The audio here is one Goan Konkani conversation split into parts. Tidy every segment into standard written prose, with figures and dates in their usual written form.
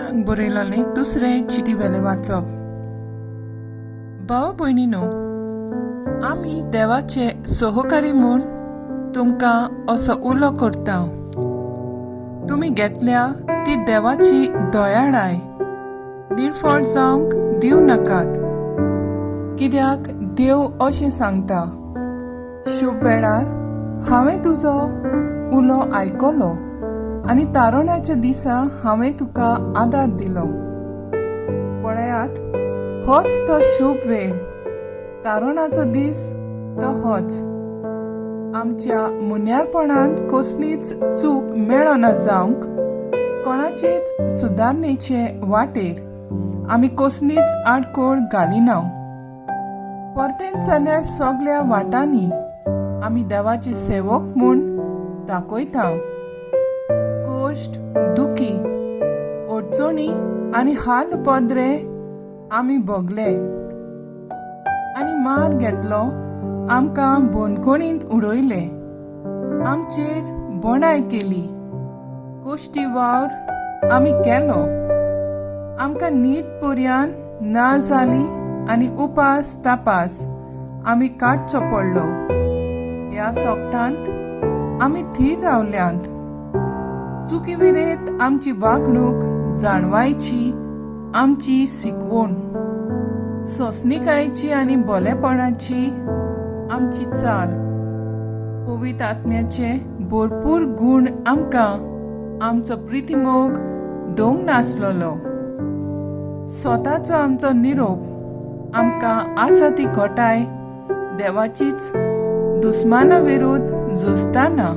पॉलाक बरयलोलें दुसरें चिटी वेलें वाचप. भाव भयणीनो, आमी देवाचे सहकारी म्हूण तुमकां असो उलो करता. तुमी घेतल्या ती देवाची दयाळाय निर्फळ जावंक दिवं नाकात. कित्याक देव अशें सांगता, शुभ वेळार हांवें तुजो उलो आयकलो आनी तारुण्याच्या दिसा हांवें तुका आदार दिलो. पळयात, होच तो शुभ वेळ, तारुणाचो दीस तो होच. आमच्या मुन्यारपणांत कसलीच चूक मेळना जावंक कोणाचेच सुदारणेचे वाटेर आमी कसलीच आडखळ घालिना. परतेन जाल्यार सगळ्या वाटांनी आमी देवाचे सेवक म्हूण दाखयता. कश्ट, दुखी, अडचणी आनी हाल पदरे आमी भोगले आनी मार घेतलो. आमकां बंदखणींत उडयले, आमचेर बणाय केली, कश्टी वावर आमी केलो. आमकां न्हीद पर्यान ना जाली आनी उपास तापास आमी काडचो पडलो. ह्या सोगटांत आमी थीर रावल्यांत. चुकी विरेत आमची वागणूक जाणवायची आमची शिकवण, सोंसणिकायेची आनी बोलेपणाची आमची चाल, पवित्र आत्म्याचे भरपूर गूण आमकां आमचो प्रितीमोग दोंग नासलेलो. स्वताचो आमचो निरोप आमकां आसा ती घटाय देवाचीच दुस्माना विरोध झुजताना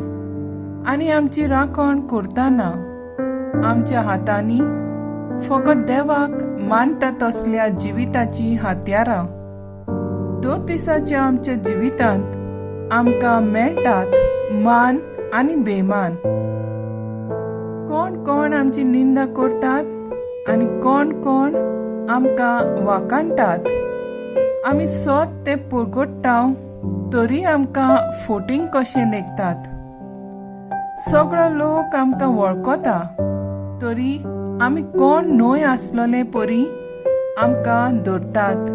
आनी आमची राखण करतना आमच्या हातांनी फकत देवाक मानता तसल्या जिविताची हत्यारां दर दिसाच्या आमच्या जिवितांत आमकां मेळटात मान आनी बेमान. कोण कोण आमची निंदा करतात आनी कोण कोण आमकां वाखाणटात. आमी सत तें परगट्टा तरी आमकां फोटींग कशें लेखतात. सगळो लोक आमकां वळखता तरी आमी कोण न्हय आसलेले परी आमकां धरतात.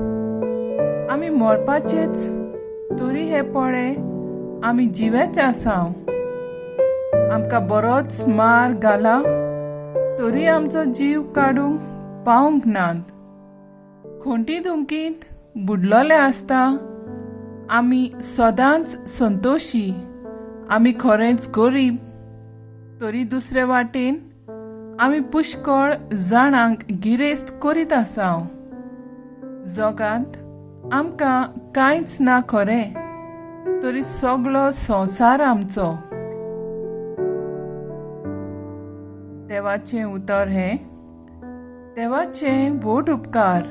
आमी मरपाचेच तरी हे पळे आमी जिवेच आसा. आमकां बरोच मार घाला तरी आमचो जीव काडूंक पावंक नात. खोंटी दुमकींत बुडलोले आसता आमी सदांच संतोशी. आमी खरेंच गरीब तरी दुसरे वाटेन आमी पुष्कळ जाणांक गिरेस्त करीत आसा. जगांत आमकां कांयच ना खरें तरी सगळो संवसार आमचो. देवाचें उतर हें देवाचें व्हड उपकार.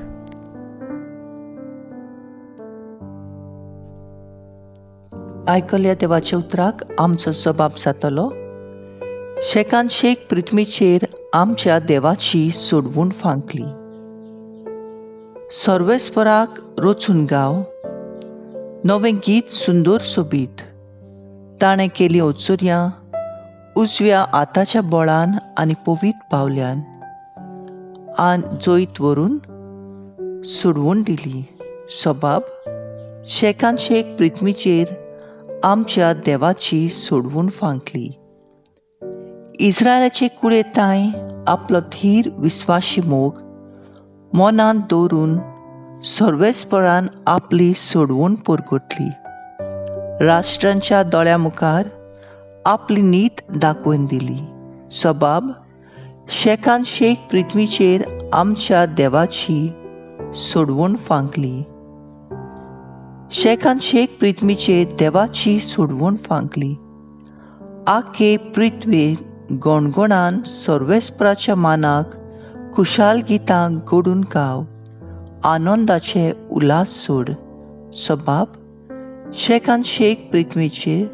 आयकल्या देवाच्या उतराक आमचो जबाब जातलो. शेकान शेक पृथ्वीचेर आमच्या देवाची सोडवून फांकली. सर्वेस्पराक रचून गाव नवें गीत सुंदर सोबीत. ताणें केली अचुर्यां उजव्या हाताच्या बळान आनी पवीत पावल्यान आनी जैत व्हरून सोडवून दिली. सबाब शेकान शेक पृथ्वीचेर आमच्या देवाची सोडवून फांकली. इस्रायलाचे कुळे तांय आपलो धीर विस्वाशी मोग मनांत दवरून सर्वेस्परान आपली सोडवून परगटली. राष्ट्रांच्या दोळ्या मुखार आपली नीत दाखोवन दिली. सबाब शेकान शेक पृथ्वीचेर आमच्या देवाची सोडवून फांकली. शेकान शेक पृथ्वीचेर देवाची सोडवून फांकली. आखे पृथ्वेर गणगणान सर्वेस्पराच्या मानाक खुशाल गितां घडून गाव, आनंदाचे उल्हास सोड. सबाब शेकान शेक पृथ्वीचेर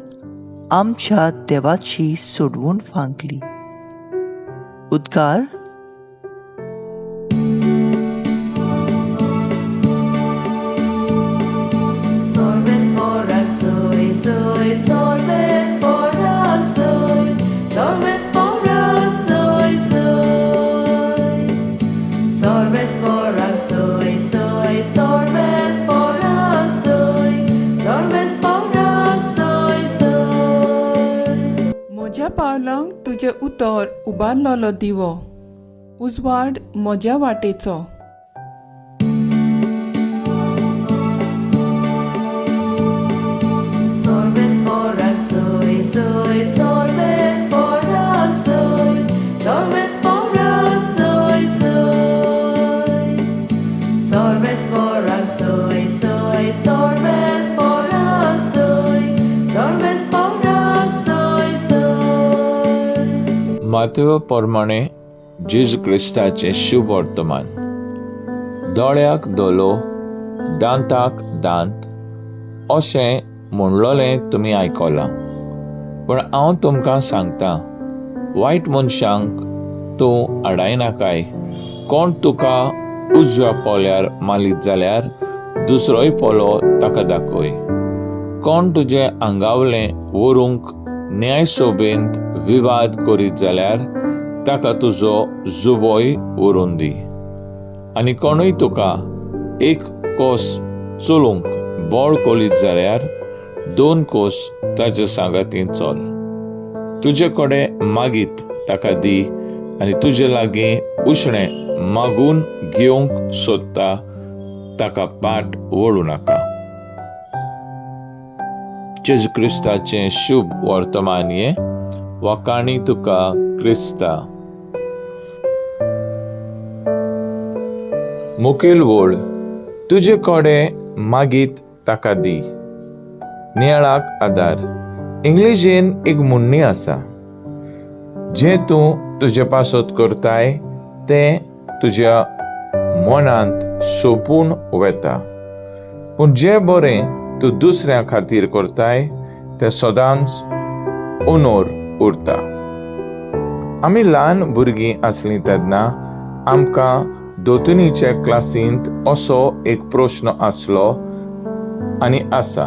आमच्या देवाची सोडवून फांकली. उद्गार. Solves por soy, soy. म्हज्या पावलांक तुजें उतर उबारलोलो दिवो, उजवाड म्हज्या वाटेचो. Solves soy, soy, solves soy, solves soy, soy. Solves soy, soy, solves soy, solves soy, soy. Matthew प्रमाणे जेजू क्रिस्ताचें शुभ वर्तमान. दोळ्याक दोलो, दांताक दांत अशें म्हणलोलें तुमी आयकलां, पूण हांव तुमकां सांगता, वायट मनशांक तूं आडायनाकाय. कोण तुका उजव्या पोल्यार मारीत जाल्यार दुसरोय पोलो ताका दाखय. कोण तुजें आंगावलें व्हरूंक न्यायसभेंत विवाद करीत जाल्यार ताका तुजो जुबोय व्हरून दी. आनी कोणूय तुका एक कोस चलूंक बळ कोलीत जाल्यार 2 कोस ताजे सांगातीन चल. तुजे कडेन मागीत ताका दी आनी तुजे लागीं उशणें मागून घेवंक सोदता ताका पाट वळूं नाका. जेजू क्रिस्ताचें शुभ वर्तमान हें. वाखाणी तुका क्रिस्ता. मुखेल वळ, तुजे कडेन मागीत ताका दी. नियाळाक आदार. इंग्लिशीन एक म्हणणी आसा, जें तूं तुजे पासत करताय तें तुज्या मनांत सोंपून वता, पूण जें बरें तूं दुसऱ्या खातीर करताय तें सदांच उनोर उरता. आमी ल्हान भुरगीं आसलीं तेन्ना आमकां दोतोनीच्या क्लासींत असो एक प्रश्न आसलो आनी आसा,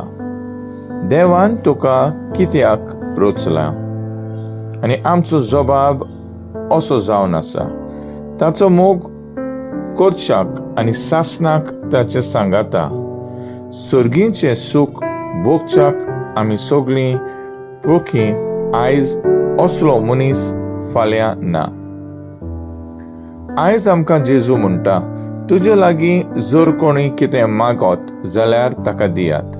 देवान तुका कित्याक रचलां? आनी आमचो जबाब असो जावन आसा, ताचो मोग करच्याक आनी सासणाक ताचें सांगाता सर्गीचें सूख भोगच्याक आमी सगळीं पोखी. आयज असलो मनीस फाल्यां ना. आयज आमकां जेजू म्हणटा, तुजे लागीं जर कोणी कितें मागत जाल्यार ताका दियात.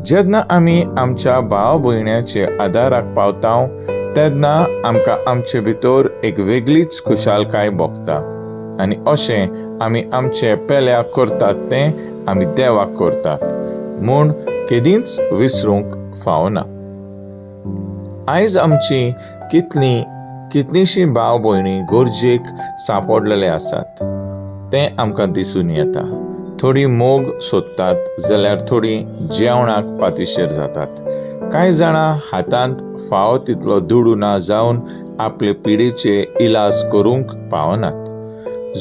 जेन्ना आमी आमच्या भाव भयण्याचे आदाराक पावता तेन्ना आमकां आमचे भितर एक वेगळीच खुशालकाय भोगता आनी अशें आमी आमचे पेल्याक करतात तें आमी देवाक करतात म्हूण केदींच विसरूंक फावना. आयज आमची कितलींशीं भाव भयणी गरजेक सांपडलेले आसात तें आमकां दिसून येता. थोडीं मोग सोदतात जाल्यार थोडीं जेवणाक पातिशेर जातात. कांय जाणां हातांत फावो तितलो दुडू ना जावन आपले पिडेचे इलाज करूंक पावनात.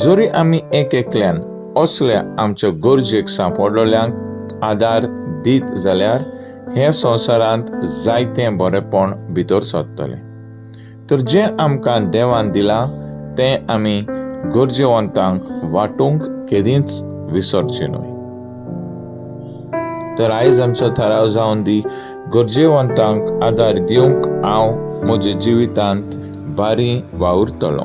जरी आमी एक एकल्यान असल्या आमच्या गरजेक सांपडलेल्यांक आदार दीत जाल्यार हे संवसारांत जायतें बरेंपण भितर सरतलें. तर जें आमकां देवान दिलां तें आमी गरजेवंतांक वांटूंक केदींच विसरचें न्हय. तर आयज आमचो थाराव जावन दी, गरजेवंतांक आदार दिवंक हांव म्हज्या जिवितांत बारी वावुरतलो.